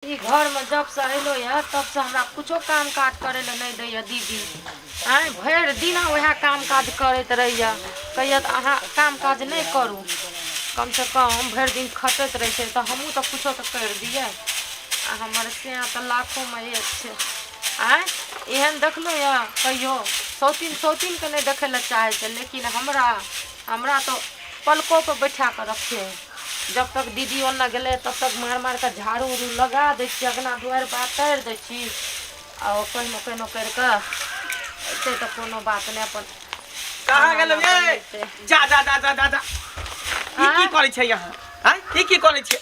ई घरमे जबसँ अयलहुँ यऽ तबसँ हमरा कुछो काम काज करै लए नहि दैए दीदी। आँय, भरि दिना उएह काम काज करैत रहैए। कहैए तऽ अहाँ काम काज नहि करू, कमसँ कम भरि दिन खटैत रहै छै तऽ हमहूँ तऽ कुछो तऽ करि दियै। आ हमर सैयाँ तऽ लाखोमे एक छै। आँय, एहन देखलहुँ यऽ कहियो? सौतीन सौतीनके नहि देखै लए चाहै छै, लेकिन हमरा हमरा तऽ पलकोपर बैठा कऽ रखै हइ। जब तक दीदी ओन्ने गेलै तब तक मारि मारि कऽ झाड़ू उड़ू लगा दै छी, अङ्गना दुआरि बातरि दै छी। आ ओ कहिनो कहिनो करि कऽ एतै तऽ कोनो बात नहि, अपन कहाँ खाना गेलौ उना ये? बनेतै। जा जा जा जा जा जा, ई की करै छै यहाँ? आँय, ई की करै छै?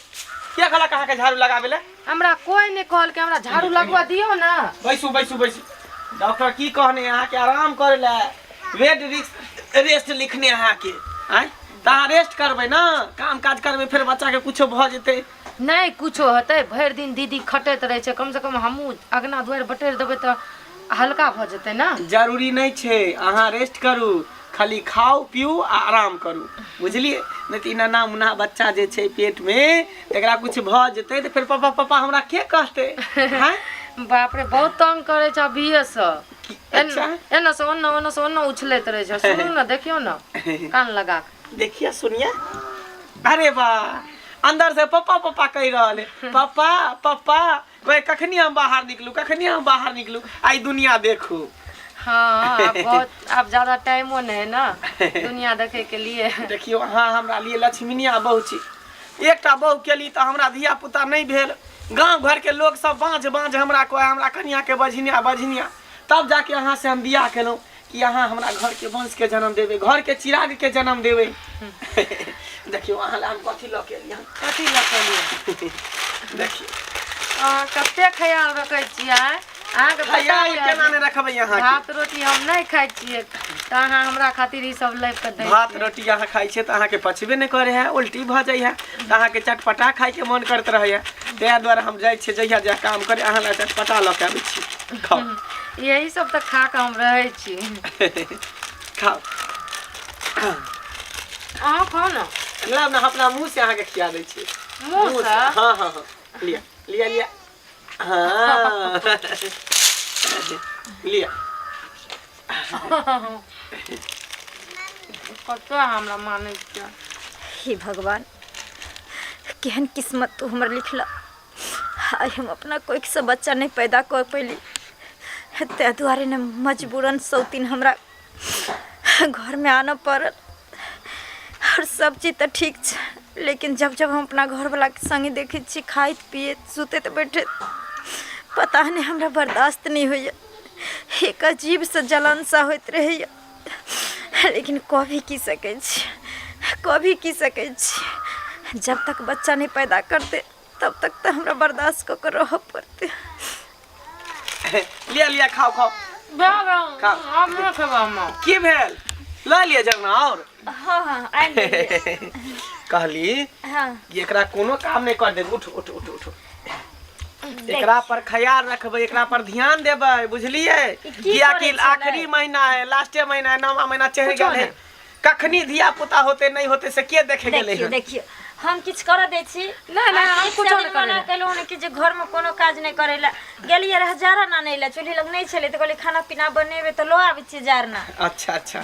के कहलक अहाँके झाड़ू लगाबै लए? हमरा कोइ नहि कहलकै, हमरा झाड़ू लगबऽ दियौ ने। बैसू बैसू बैसू। डॉक्टर की कहने अहाँके? आराम करै लए, बेड रेस्ट लिखने अहाँके। आँय, तऽ अहाँ रेस्ट करबै ने, काम काज करबै फेर बच्चाके कुछो भऽ जेतै। नहि कुछो हेतै, भरि दिन दीदी खटैत रहै छै, कमसँ कम हमहूँ अङ्गना दुआरि बटोरि देबै तऽ हल्का भऽ जेतै ने। जरूरी नहि छै, अहाँ रेस्ट करू, खाली खाउ पीउ आ आराम करू, बुझलियै? नहि तऽ ई नन्हा मुन्ना बच्चा जे छै पेटमे, तकरा किछु भऽ जेतै तऽ फेर पापा पापा हमरा के कहतै? आँय? बाप रे, बहुत तंग करै छै अभियेसँ। अच्छा। एना से ओन्ना, ओन्ना से ओन्ना उछलैत रहै छै। सुनू ने, देखियौ ने कान लगा कऽ। देखिए, सुनिए, अरे वाह, अंदर से पप्पा पप्पा कहि रहल है, पप्पा पप्पा कहे, कखनी हम बाहर निकलू, कखनी हम बाहर निकलू, आई दुनिया देखू। हाँ, आब बहुत, आब ज्यादा टाइमो नहीं है ना दुनिया देखे के लिए। देखियौ, अहाँ हमरा लिए लक्ष्मीनिया बहू छी। एकटा बहू केली तऽ हमरा धिया पुता नहि भेल। गाँव घरके लोक सब बाँझ बाँझ हमरा कहै, हमरा कनियाके बझिनिया बझिनिया। तब जाके अहाँ से हम बियाह केलहुँ कि अहाँ हमरा घरके वंशके जन्म देबै, घरके चिरागके जन्म देबै। देखियौ, अहाँ लए हम कथी लऽ के एलियै हन। कथी लऽ के एलियै? देखियौ। अहाँ कते ख्याल रखै छियै अहाँके पता ख्याल यऽ केना नहि रखबै अहाँके? भात रोटी हम नहि खाइ छियै तऽ अहाँ हमरा खातिर ई सब लाबि कऽ दै भात छियै। रोटी अहाँ खाइ छियै तऽ अहाँके पचबे नहि करै है, उल्टी भऽ जाइ है, तऽ अहाँके चटपटा खाइके मन करैत रहैए। ताहि दुआरे हम जाइ छियै जहिया जहिया काम करे, अहाँ लए चटपटा लऽ के आबै छी। खाउ। यही सब तऽ खा कऽ हम रहै छी। खाउ। अहाँ खाउ ने। लाउ ने, अपना मुँह से अहाँके खिया दै छी। मुँह से? हाँ हाँ हाँ, लिअ लिअ लिअ, हाँ लिअ। कते हमरा मानै छियै। हे भगवान, केहन किस्मत तू हमर लिखला। आइ हम अपना कोखिसँ बच्चा नहि पैदा कऽ पैली, ताहि दुआरे ने मजबूरन सौतीन हमरा घरमे आनऽ पड़ल। आओर सब चीज तऽ ठीक छै, लेकिन जब जब हम अपना घरवलाके सङ्गे देखै छियै खाइत पियैत सुतैत बैठैत, पता नहि हमरा बर्दाश्त नहि होइए। एक अजीबसँ जलन सा होइत रहैए, लेकिन कऽ भी की सकै छी, कऽ भी की सकै छी? जब तक बच्चा नहि पैदा करतै तब तक तऽ हमरा बर्दाश्त कऽ कऽ रहऽ पड़तै। लिअ लिअ, खाउ खाउ। भए गेल। खाउ। आब नहि खेबै हम। की भेल? लऽ लिअ जरना आओर। हँ हँ, आनि देलियै। कहली कि एकरा कोनो काम नहि कर देब। उठ उठ उठ उठ, एकरा पर ख्याल रखबै, एकरा पर ध्यान देबै, बुझलियै? की कियाकि करै छलै? आखिरी महीना है, लास्टे महीना है, नौवा महीना चढ़ि कुछो गेल है। कखनी धिया पुता होते नहि होते से के देखे गेलै देखियौ हन? देखियौ, हम किछु करऽ दै छी? नहि, नहि, हम एक कुछो दिन नहि करै मना लए। केलहुँ हन कि जे घरमे कोनो काज नहि करै लए। गेलियै रहए जारन आनै लए, चूल्ही लग नहि छलै तऽ कहलियै खाना पीना बनेबै तऽ लऽ आबै छियै जारना। अच्छा अच्छा।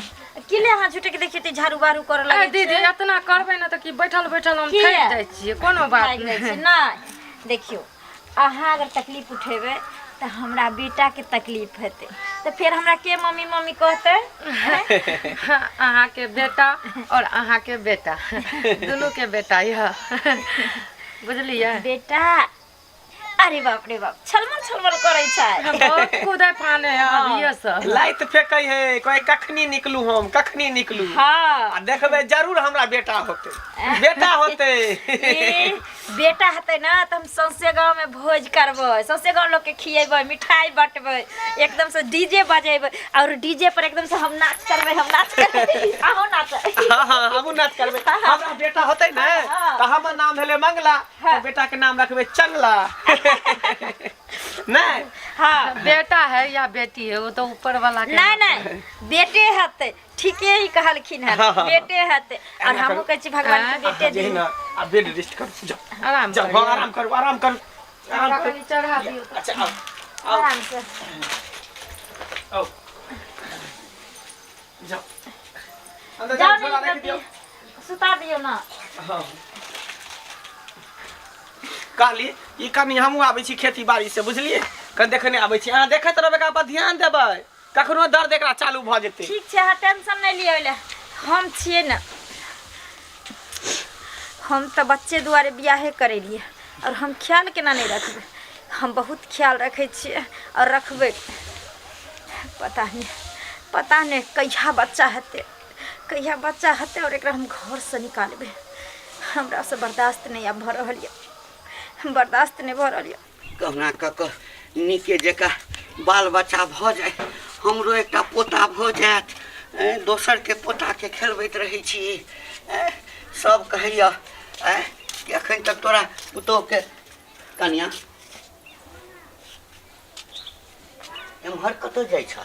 की ले अहाँ झूठे के देखियौ तऽ झाड़ू बारू करऽ ए लगै दीदी, छियै। एतना करबै ने तऽ की बैठल बैठल हम किया? थाकि जाइ छियै, कोनो बात थाकि जाइ नहि। छियै? नहि, देखियौ, अहाँ अगर तकलीफ उठेबै तऽ हमरा बेटाके तकलीफ हेतै, तऽ फेर हमरा के मम्मी मम्मी कहतै? अहाँके बेटा और अहाँके बेटा, दुनू के बेटा यऽ, बुझलियै? बेटा, अरे बाप रे बाप, छलमल छलमल करै छै। बहुत कूदै फाने है अभिये से। लाइत फेकै है, कहे कखनी निकलू हम, कखनी निकलू। आ देखबै जरूर हमरा बेटा होते, बेटा होते। ई बेटा हेतै ने तऽ हम सौंसे गाँवमे भोज करबै, सौंसे गाँव लोकके खिएबै, मिठाई बँटबै, एकदम से डीजे बजेबै और डीजे पर एकदम से हम नाच करबै, हम नाच करबै, अहूँ नाच। हाँ हाँ, हमहूँ नाच करबै। हमरा बेटा होते ने तऽ हमर नाम भेलै मंगला, तऽ बेटा के नाम रखबै चंगला नहीं? हाँ। बेटा है या बेटी है, वो तो ऊपर वाला के। नहीं नहीं, बेटे हेतै, ठीके ही कहलखिन हन। हाँ। बेटे हेतै और हमहूँ कहै छी भगवान के बेटे जे दी। ना, आ बेड रेस्ट करू, जाओ। आराम जाओ। करियौ। हाँ, आराम करू, आराम करू। आराम कनि चढ़ा दियौ तऽ। अच्छा आउ आउ आराम से आउ जाओ अंदर जाओ जाओ झोला नहीं रख दियौ सुता दियौ ना हाँ कहली ई कनि हमहूँ आबै छी खेती बाड़ी से बुझलियै कनि देखने आबै छी अहाँ देखैत रहबै एकरा पर ध्यान देबै कखनो दर्द एकरा चालू भऽ जेतै ठीक छै अहाँ टेंशन नहि लिअ ओहि लए हम छियै ने हम तऽ बच्चे दुआरे बियाहे करेलियै आओर हम ख्याल केना नहि रखबै हम बहुत ख्याल रखै छियै आओर रखबै पता नहि पता नहि कहिया बच्चा हेतै कहिया बच्चा हेतै आओर एकरा हम घरसँ निकालबै हमरासँ बर्दाश्त नहि आब भऽ रहल यऽ बर्दाश्त नहि भऽ रहल यऽ कहुना कऽ कऽ नीके जकाँ बाल बच्चा भऽ जाय हमरो एकटा पोता भऽ जायत दोसरके पोताके खेलबैत रहै छी सब कहैया कि एखन तक तोरा पुतोहके कनिया एम्हर कतऽ जाइ छह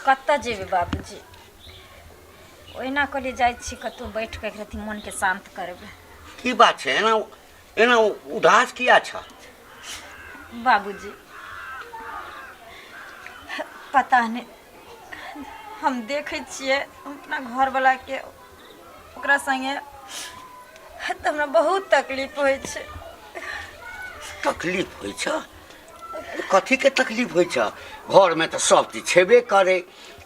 कतऽ जेबै बाबूजी ओहिना कहलियै जाइ छी कतहु बैठ कऽ एक रत्ती मोनके शान्त करबै की बात छै एना एना उदास किया छह बाबूजी पता नहि हम देखै छियै हम अपना घरवलाके ओकरा सङ्गे तऽ हमरा बहुत तकलीफ होइ छै तकलीफ होइ छ कथीके तकलीफ होइ छ घरमे तऽ सब चीज छेबे करै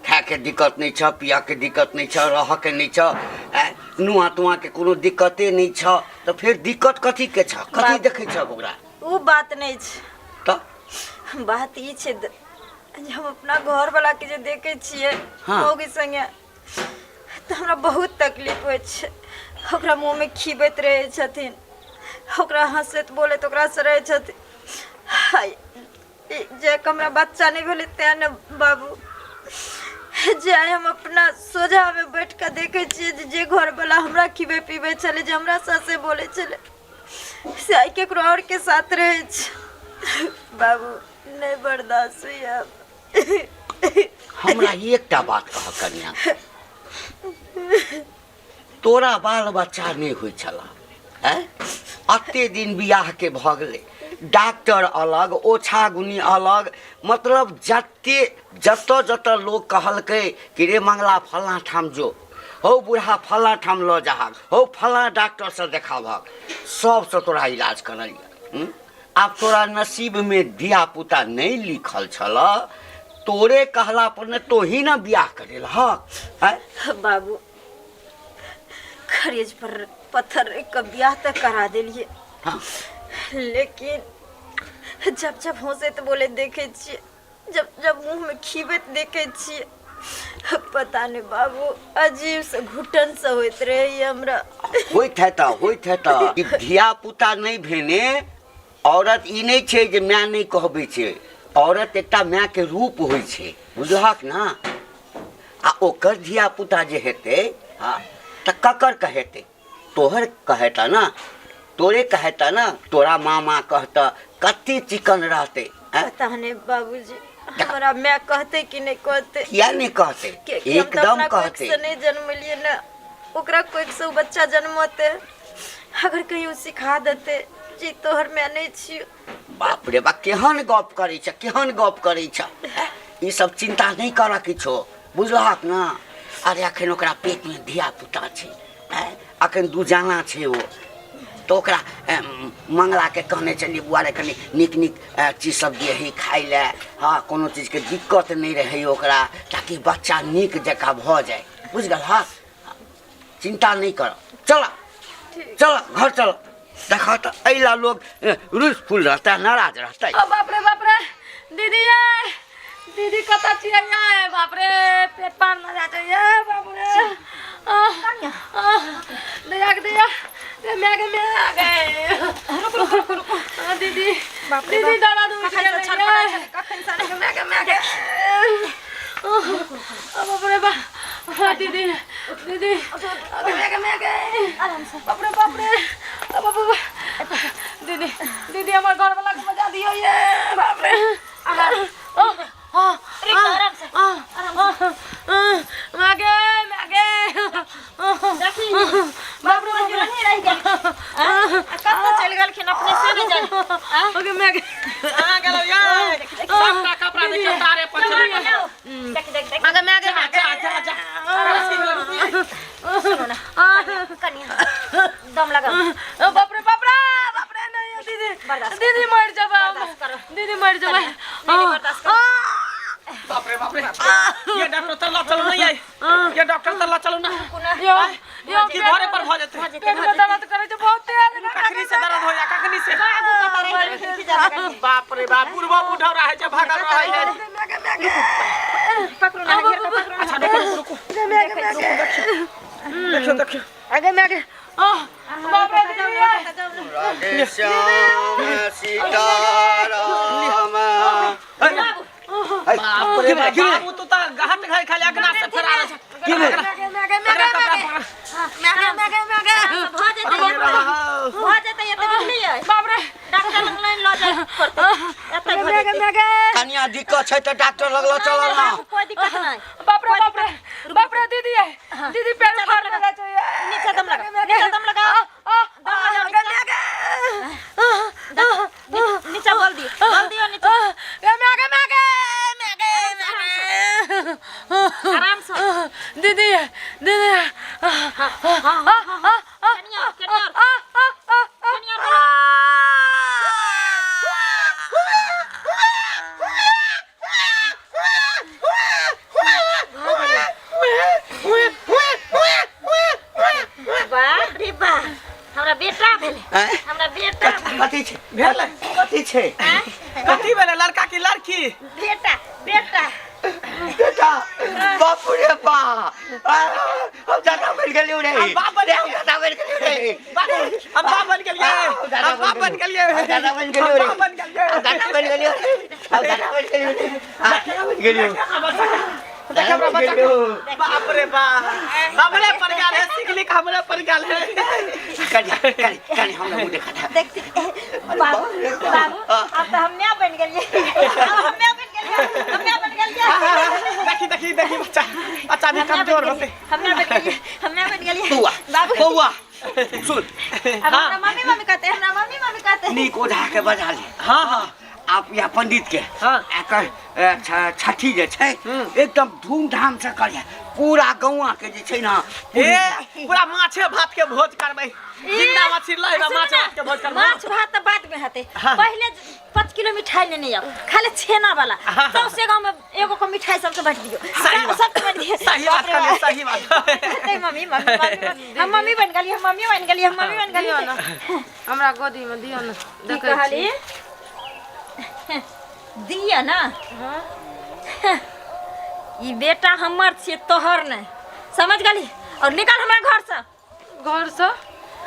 खायके दिक्कत नहि छ पियऽके दिक्कत नहि छ रहऽके नहि छ नुआ तुआके कोनो दिक्कते नहि छ तऽ फेर दिक्कत कथीके छ कथी देखै छ ओकरा ओ बात नहि छै तऽ बात ई छै जे हम अपना घरवलाके जे देखै छियै मौगी सङ्गे तऽ हमरा बहुत तकलीफ होइ छै ओकरा मुँहमे खिबैत रहै छथिन ओकरा हँसैत बोलैत ओकरासँ रहै छथिन हाय, ई जे हमरा बच्चा नहि भेलै तेँ ने बाबू जे आइ हम अपना सोझामे बैठ कऽ देखै छियै जे जे घरवला हमरा खिबै पिबै छलै जे हमरा सासे बोलै छलै से आइ केकरो आओरके साथ रहै छै बाबू नहि बर्दाश्त होइए आब। हमरा एकटा बात कह कन्या तोरा बाल बच्चा नहि होइ छला हैं अते दिन बियाहके भऽ गेलै डॉक्टर अलग ओछा गुनी अलग मतलब जते जतऽ जतऽ लोक कहलकै कि रे मंगला फल्लाँ ठाम जो हौ बूढ़ा फल्लाँ ठाम लऽ जाहक हौ फल्लाँ डॉक्टरसँ देखाबहक सबसँ तोरा इलाज करल यऽ आब तोरा नसीबमे धियापुता नहि लिखल छलऽ तोरे कहला पर ने तोही ने बियाह करेलहक आँय बाबू खरेज पर पत्थर रख के बियाह तक करा देलिए लेकिन जब जब हंसैत बोले देखे छियै जब जब मुँह में खीबैत देखे छियै पता नहीं बाबू अजीब से घुटन से होइत रहैए हमरा होइत हेतऽ होइत हेतऽ ई धियापुता नहि भेने औरत ई नहि छै जे माय नहि कहबै छै औरत एकटा मायके रूप होइ छै बुझलहक ने आ ओकर धियापुता जे हेतै हँ तऽ ककर कहेतै तोहर कहेता ने तोरे कहेता ने तोरा मामा कहता कते चिकन रहतै आँय? पता नहीं बाबूजी हमरा माय कहते कि नहीं कहते किया नहि कहतै कियाकि हम तऽ एकदम अपना कोख कहतै से नहीं जन्मलियै ने ओकरा कोख से उ बच्चा जन्मते अगर कहीं उ सिखा देते जे तोहर माय नहीं छियो बाप रे बा केहन गप करै छ केहन गप करै छ ई सब चिंता नहि करऽ किछो बुझलहक ने अरे अखन ओकरा पेटमे धिया पुता छै आँय अखन दू जाना छै ओ तऽ ओकरा मंगलाके कहने छलियै बौआ रे कनि नीक नीक चीज सब दियही खाइ लए हँ कोनो चीजके दिक्कत नहि रहै ओकरा ताकि बच्चा नीक जकाँ भऽ जाय बुझि गेलहक चिंता नहि कर चल चल घर चल देख तऽ एहि ला लोग रूस फूल रहता नाराज रहता ओ बाप रे बाप रे दीदी ये दीदी कतऽ छियै ये बाप रे पेट पार न जाय छै ये बाप रे आह, आह, दैया के दैया रे माय के माय आ गए रुक रुक रुक रुक आ, दीदी बाप रे दीदी बाप। दर्द उठि कखन से गेलै छटपटाइ ये। छलै, कखन से माय के माय के माय के आह, बाप रे बाप हाँ दीदी दीदी अबे मैं गए मैं गए बाप रे बाप रे अब बाप रे दीदी दीदी हमार घर वाला के बजा दियो ये बाप रे आराम से आराम से मैं गए मैं गए बाप रे बाप रे। नहीं रहि गेल आ कतऽ चलि गेलखिन अपने से नहि जाने आ? ओके मैं कहाँ गेलौ यै सबटा कपड़ा देखियौ तारे पर चलि गेल। देख देख देख अगे मैं जा जा जा जा सुनो ना कनिया दम लगा बाप रे बाप रे बाप रे नहीं दीदी बर्दाश्त दीदी मर जाबा बर्दाश्त करो। दीदी मर जाबा नहीं, नहीं, बर्दाश्त करो। बाप रे बाप रे ये डॉक्टर तर ला चलू नहीं आई ये डॉक्टर तर ला चलू ना यो यो की घरे पर भ जेतै पेट में दर्द करे छै बहुत तेज कखनी से दर्द हो जा कखनी से बाबू कतऽ रहि गेलखिन की जाने कनी। बाप रे बाप बुढ़वा बुढ़ौरा है जे भागल रहै है पकड़ू ना घेर के पकड़ू ना। अच्छा रुको रुको रुको देखियो देखियो आगे मैं आगे आह बाप रे दीदी राधे श्याम सीताराम बाप रे बाप, बाबू तू त घाट खाइ खाली अगना से फरार छै की भेल? मैं आगे मैं आगे मैं आगे मैं आगे मैं आगे भऽ जेतै भऽ जेतै एते बुझलियै बाप रे डॉक्टर लग लाइन लऽ जाय पड़तै एते भऽ मैं आगे जेतै मैं आगे कनिया दिक्कत छै तऽ डॉक्टर लग लऽ चलऽ ना बाबू, कोइ दिक्कत नहि बाप रे बाप रे बाप रे दीदी दीदी पेट फाड़ देला चाहिए नीचा दम लगा नीचा दम लगा दम लगा मैं आगे नीचा बोल दियो बोल दियो नीचा मैं आगे मैं आगे मैं आगे मैं आगे आराम से दीदी दीदी हाँ हाँ हाँ कनिया कनिया कनिया बाप रे बाप हमरा बेटा भेलै आँय? हमरा बेटा भेलै। कथी छै भेलै कथी छै कथी भेलै लड़का की लड़की बेटा बेटा बेटा बाप रे बा आ, हम दादा बन गेलियो रे हम बाप बन हम दादा बन गेलियो रे हम बाप बन गेलियै हम बाप बन गेलियै हम दादा बन गेलियो रे हम बाप बन गेलियै हम दादा बन गेलियो रे हम दादा बन गेलियो रे हम दादा बन गेलियो देख हमरा बच्चा के। बाप रे बाप हमरे पर गेल है सीख लिख हमरे पर गेल है कनिया कनिया कनिया हमरा मुँह देखा था देखती बाबू बाबू अब तऽ हम माय बनि गेलियै अब हम माय बनि गेलियै हम माय बनि गेलियै देखी देखी देखी बच्चा बच्चा भी कमजोर होते हम माय बनि गेलियै हम माय बनि गेलियै बौआ बाबू बौआ सुन अब हमरा मम्मी मम्मी कहते हमरा मम्मी मम्मी कहते नीक ओझा के बजा ले हाँ हाँ आप या पंडित के हाँ। एकर छठी जे छै एकदम धूमधाम से करिया पूरा गौआ के जे छै ना ए पूरा माछे भात के भोज करबै जिंदा मछली लए माछ भात के भोज करबै माछ भात तऽ बाद में हेतै हाँ। पहिले 5 किलो मिठाई लेने आउ खाली छेना वाला हाँ। सौंसे गाँव में एगो को मिठाई सबके बांट दियो सही बात। सबके बांट दियो सही बात कहलियै सही बात कहते मम्मी मम्मी मम्मी हम मम्मी बन गेली हम मम्मी बन गेली हम मम्मी बन गेली दियौ ने हमरा गोदी में दियौ ने की देखै कहली छी दिया ना ई बेटा हमर छियै तोहर नहि समझ गेली और निकल हमरा घर से घर से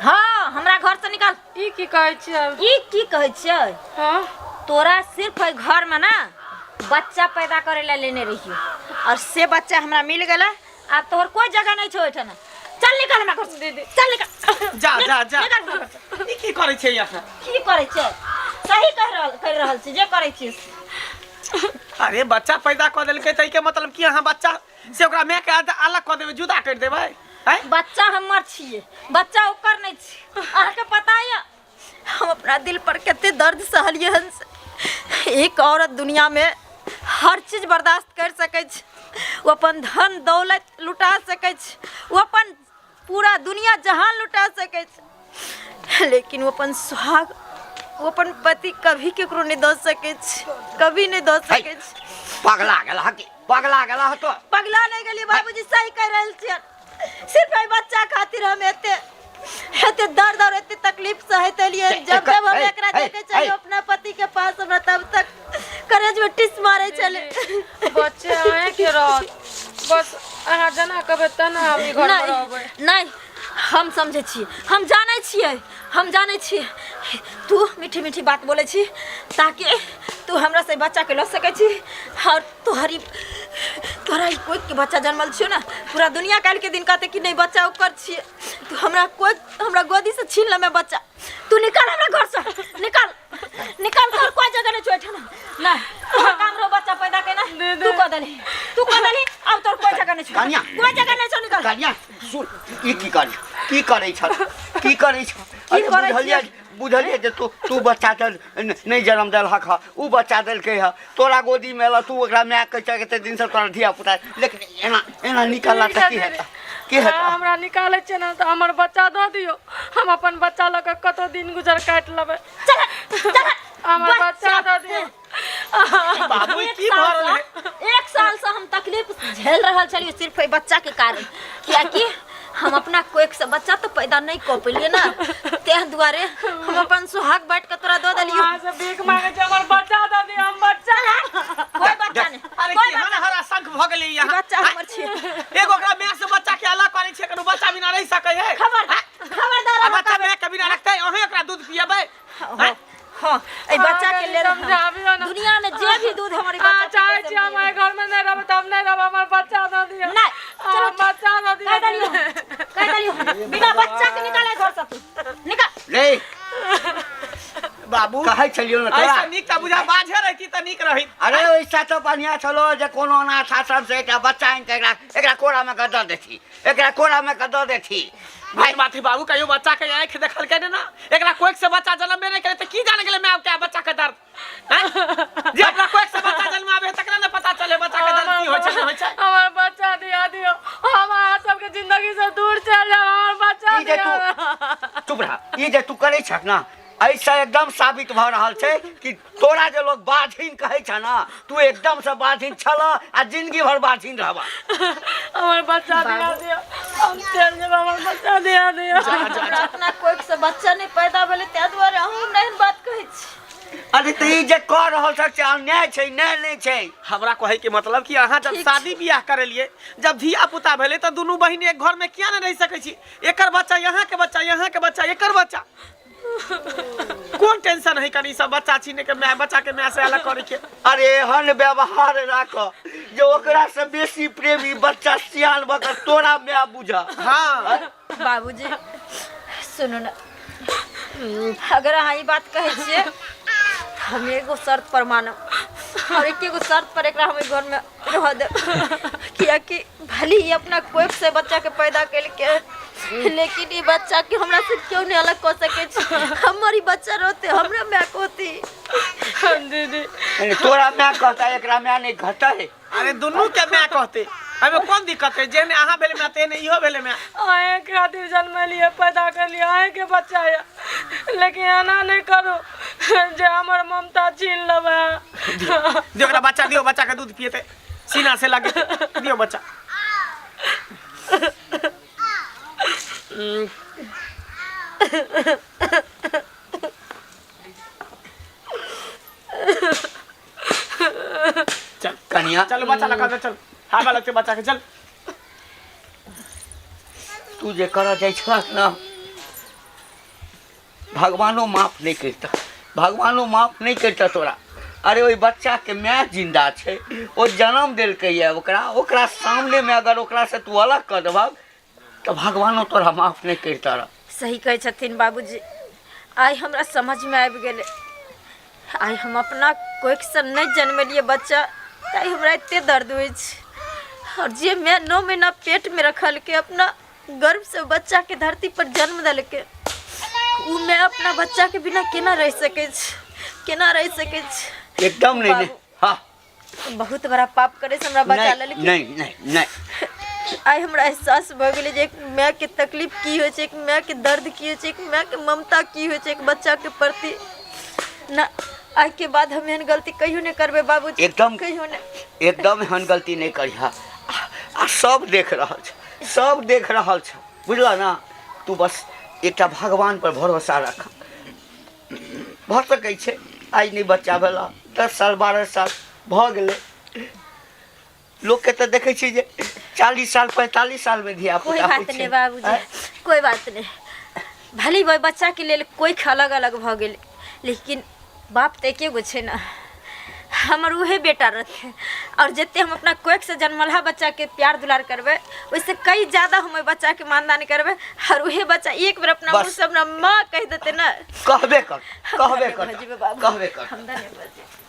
हाँ हमरा घर से निकल ई की कहै छियै ई की कहै छियै हाँ तोरा सिर्फ एहि घर में ना बच्चा पैदा करे ला लेने रहियो और से बच्चा हमरा मिल गेलै आब तोहर कोई जगह नहीं छौ ओहिठाम चल निकल हमरा घर से दीदी चल निकल जा जा जा निकल हमरा घर से। ई की करै छै यहाँ की करै छै सही कह रहल कर रहल छी जे करै छी अरे बच्चा पैदा कऽ देलकै तऽ एहिके मतलब की अहाँ बच्चा से ओकरा माय के अलग कऽ देबै जुदा करि देबै आँय बच्चा हमर छियै बच्चा ओकर नहि छी अहाँके पता यऽ हम अपना दिल पर कते दर्द सहलियै हन से। एक औरत दुनिया में हर चीज बर्दाश्त कर सकै छै ओ अपन धन दौलत लुटा सकै छै ओ अपन पूरा दुनिया जहान लुटा सकै छै लेकिन ओ अपन सुहाग ओ अपन पति कभी केकरो नहि दऽ सकै छै कभी नहि दऽ सकै छै पगला गेल हकी पगला गेल हतो पगला नहि गेलियै बाबूजी सही कहि रहल छियै सिर्फ एहि बच्चा खातिर हम एते एते दर्द और एते तकलीफ सहैत एलियै जब जब हम एकरा देखै छलियै अपना पति के पास हमरा तब तक करेज में टिस मारै छलै बच्चे अहेंके रहत बस अहाँ जेना कहबै तेना हम ई घरमे रहबै नहि हम समझै छियै हम जानै छियै हम जानै छियै तू मीठी मीठी बात बोलै छी ताकि तू हमरा से बच्चाके लऽ सकै छी और तोहरी तोहरा ई कोइ के बच्चा जन्मल छियौ ने पूरा दुनिया काल्हि के दिन कहते कि नहीं बच्चा ओकर छियै तू हमरा कोइ हमरा गोदी से छीन लेमे बच्चा तू निकल हमरा घर से निकल निकल तोहर कोई जगह नहीं छौ एहिठाम नहीं तोहर काम रहो बच्चा पैदा केना तू कऽ देलही तू कऽ देलही अब तोहर कोई जगह नहीं छौ कनिया। कोई जगह नहीं छौ निकल कनिया सुन ई की करी की करै छ, की करै छ? अरे करै बुझलियै, बुझलियै जे तू तू बच्चा तऽ नहि जन्म देलहक हँ, उ बच्चा देलकै हँ, तोरा गोदीमे एलह, तू ओकरा माय कहै छ कते दिनसँ तोरा धिया पुता, लेकिन एना एना निकलला तऽ की हेतै, की हेतै? अहाँ हमरा निकालै छियै ने तऽ हमर बच्चा दऽ दियौ, हम अपन बच्चा लऽ कऽ कतौ दिन गुजर काटि लेबै। हमर बच्चा दऽ दियौ। बाबू, एक की भऽ साल रहल है? से, एक साल से हम तकलीफ झेल रहल छलियै सिर्फ एहि बच्चा के कारण, कियाकि हम अपना कोख से बच्चा तो पैदा नहीं कऽ पेलियै ना, तें दुआरे हम अपन सुहाग बांटि के तोरा दऽ देलियौ। अहाँ से भीख मांगे छी, हमर बच्चा दऽ दियौ, हम बच्चा कोई बच्चा नहीं, अरे कोई केहन हरा शंख भऽ गेलै यहाँ। बच्चा हमर छियै। एगो ओकरा माय से बच्चा के अलग करै छै, कोनो बच्चा बिना रहि सकै है? खबरदार, खबरदार। आ अहाँ बच्चा माय के बिना रखतै? अहें ओकरा दूध पियेबै? हँ हँ, एहि बच्चा के लेल हम समझाबियौ ने। दुनिया में जे भी दूध हमर ई अहाँ बच्चा चाहै पीतै छी से हम एहि घरमे नहि रहबै तऽ हम नहि रहबै, हमर बच्चा दऽ दियौ। नहि, चलो, हमर बच्चा दऽ दियौ। कहि देलियौ, कहि देलियौ, बिना बच्चा के निकाले घर से तू निकाल। रे बाबू, कहै छलियौ ने तोरा, ऐसा नीक तऽ बुझा बाझे रहिती तऽ नीक रहित। अरे ओइसा तऽ बढ़िआँ छलो जे कोनो अनाथ आश्रम से एकटा बच्चा आनि कऽ एकरा एकरा कोरामे कऽ दऽ देथी, एकरा कोरामे कऽ दऽ देथी। भाई माथी बाबू, कहियो बच्चा के आँखि देखलकै ने ना, एकरा कोख से बच्चा जन्मबे नहि करे तऽ की जाने गेलै माय के बच्चा के दर्द? हैं? जे अपना कोख से बच्चा जन्माबे तकरा ने पता चले बच्चा के दर्द की होइ छै, नहि होइ छै। हमर बच्चा दिया दियौ, हम अहाँ सबके जिंदगी से दूर चलि जायब, हमर बच्चा ई जे दिया। तू चुप रह। ई जे तू करै छह ना, एहिसँ एकदम साबित भऽ रहल छै कि तोरा जे लोग बाझिन कहै छ ना, तू एकदम से बाझिन छल आ जिंदगी भर बाझिन रहबा। हमर बच्चा दिया दियौ, हम चलि जेबै, हमर बच्चा दिया दियौ। हमरा अपना कोख से बच्चा नहीं पैदा भेलै, ताहि दुआरे अहाँ हमरा एहन बात कहै छी। अरे तऽ ई जे कऽ रहल छ से अन्याय छै, न्याय नहि छै। हमरा कहै के मतलब कि अहाँ जब शादी बियाह करेलिए, जब धिया पुता भेलै, तऽ दुनू बहिन एक घर में किया नहि रहि सकै छी? एकर बच्चा यहाँ के बच्चा, यहाँ के बच्चा एकर बच्चा, कोन टेंशन है कनी सब बच्चा छीने के, माय बच्चा के माय से अलग करे के? अरे एहन व्यवहार राख जे ओकरा से बेसी प्रेमी बच्चा सियान भऽ कऽ तोरा माय बुझा। हाँ बाबूजी, सुनू ने, अगर अहाँ ई बात कहै छियै तऽ हम एगो शर्त पर मानब, और एके गो शर्त पर एकरा हम एहि घरमे रह देब, कियाकि भले ही अपना कोख से बच्चा के पैदा केलकै, लेकिन ई बच्चा के हमरा से क्यों नहीं अलग कऽ सकै छै। हमर ई बच्चा रहते, हमरा माय कहती। दीदी, नहीं, तोरा माय कहता, एकरा माय नहीं कहता है। अरे दुनू के माय कहते, एहिमे कोन दिक्कत है? जेहने अहाँ भेलै माय, तेहने इहो भेलै माय। अहें खातिर जन्मलियै, पैदा करलियै, अहेंके बच्चा यऽ, लेकिन एना नहि करू जे हमर ममता छीन लेबै। दियौ ओकरा बच्चा दियौ, बच्चा के दूध पिएतै, सीना से लगे दियौ बच्चा। चल कनिया, चल बच्चा लगा दे, चल हवा लगते बच्चा के, चल। तू जे करऽ जाइ छलक ना, भगवानो माफ नहि करितह, भगवानो माफ नहि करितह तोरा। अरे ओहि बच्चाके माय जिन्दा छै, ओ जन्म देलकै यऽ ओकरा, ओकरा सामनेमे अगर ओकरासँ तू अलग कऽ देबहक तऽ भगवानो तोरा माफ नहि करितह रह। सही कहै छथिन बाबूजी, आइ हमरा समझमे आबि गेलै। आइ हम अपना कोखिसँ नहि जन्मेलियै बच्चा, ताहि हमरा एते दर्द होइ छै, आओर जे माय 9 महीना पेटमे रखलकै, अपना गर्भसँ बच्चाके धरती पर जन्म देलकै, ओ माय अपना बच्चाके बिना केना रहि सकै छै, केना रहि सकै छै? एकदम नहि, नहि। बाबू। हाँ, बहुत बड़ा पाप करे से हमरा बचा नहीं लेलखिन। नहीं नहीं नहीं। आइ हमरा एहसास भऽ गेलै जे एक मायके तकलीफ की होइ छै, एक मायके दर्द की होइ छै, एक मायके ममता की होइ छै एक बच्चाके प्रति ना। आइके बाद हम एहन गलती कहियो नहि करबै बाबूजी। एकदम। कहियो नहि। एकदम एहन गलती नहि करिह। आ सब देख रहल छै, सब देख रहल छै, बुझलह ना? तू बस एकटा भगवान पर भरोसा रख। भऽ सकै छै आइ नहि बच्चा भेला, 10 साल 12 साल भऽ गेलै, लोकके तऽ देखै छियै जे 40 साल 45 सालमे धिया कोई पुता होइ बात छै। नहीं बाबूजी। आँय? कोई बात नहीं, भले ही बच्चा के लेल कोई अलग अलग भऽ गेल, लेकिन बाप तऽ एके गो छै ने, हमर उहे बेटा रहतै। और जते हम अपना कोखिसँ जन्मलहा बच्चाके प्यार दुलार करबै, ओहिसँ कई ज्यादा हम ओहि बच्चाके मानदान करबै, और उहे बच्चा एक बेर अपना बस। मुँहसँ अपना माँ कहि देतै ने, कहबे कर, हम कहबे धन्य कर, भऽ जेबै बाबू। कहबे कर। हम धन्य भऽ जेबै।